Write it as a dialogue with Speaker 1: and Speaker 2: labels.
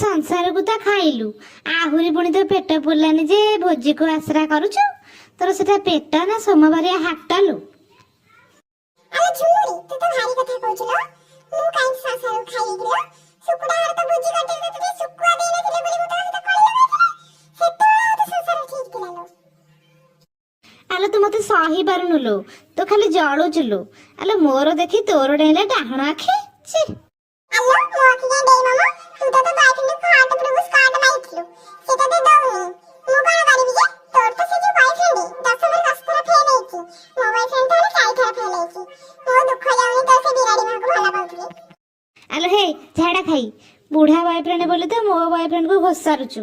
Speaker 1: ସଂସାରକୁ ତ ଖାଇଲୁ, ଆହୁରି ପୁଣି ତୋ ପେଟ ପୁରିଲାନି ଯେ ଭୋଜିକୁ ଆଶ୍ରା କରୁଛୁ। ତୋର ସେଟା ପେଟ ନା ସୋମବାରିଆ ହାଟ ଲୋ?
Speaker 2: ଆଲୋ ଝୁମୁରି, ତୁ ତ ଭାରି କଥା କହୁଛୁ ଲୋ। ମୁଁ କାହିଁକି ସଂସାରକୁ ଖାଇବି ଲୋ? ଶୁକୁଟା ଘର ତ ଭୋଜି କରିଥିଲେ, ତତେ ଟିକେ ଶୁଖୁଆ ଦେଇନଥିଲେ ବୋଲି ମୁଁ ତୋ ସହିତ କଳି ଲଗାଇଥିଲି। ସେତେବେଳେ ଆଉ ତୋ ସଂସାର ଠିକ ଥିଲା ଲୋ?
Speaker 1: ଆଲୋ, ତୁ ମତେ ସହି ପାରୁନୁ ଲୋ, ତୁ ଖାଲି ଜଳୁଛୁ ଲୋ। ଆଲୋ, ମୋର ଦେଖି ତୋର ଡେଇଁଲା ଡାହାଣ ଆଖି, ଛି।
Speaker 2: ଆଲୋ, ମୋ ଆଖି କାଇଁ ଡେଇଁବ ମ? ତୁ ତ ତୋ ବୟଫ୍ରେଣ୍ଡ କୁ ହାର୍ଟ ପ୍ରୁଫ ସ୍କର୍ଟ ମାଗିଥିଲୁ, ସେ ତତେ ଦଉନି, ମୁଁ କଣ କରିବି ଯେ? ତୋର ତ ସେ ଯୋଉ ବୟଫ୍ରେଣ୍ଡ ଦଶମରେ 10 ଥର ଫେଲ ହେଇଛି, ମୋ ବୟଫ୍ରେଣ୍ଡ ତ ହେଲେ ଚାରି ଥର ଫେଲ ହେଇଛି। ମୋ ଦୁଃଖ ଯାଉନି, ତୋର ସେ ବିରାଡି ମାକୁ ଭଲ ପାଉଥିଲି।
Speaker 1: ଆଲୋ ହେ ଝାଡା ଖାଇ, ବୁଢା ବୟଫ୍ରେଣ୍ଡ ବୋଲି ତ ମୋ ବୟଫ୍ରେଣ୍ଡ କୁ ଘୋଷାରୁଛୁ।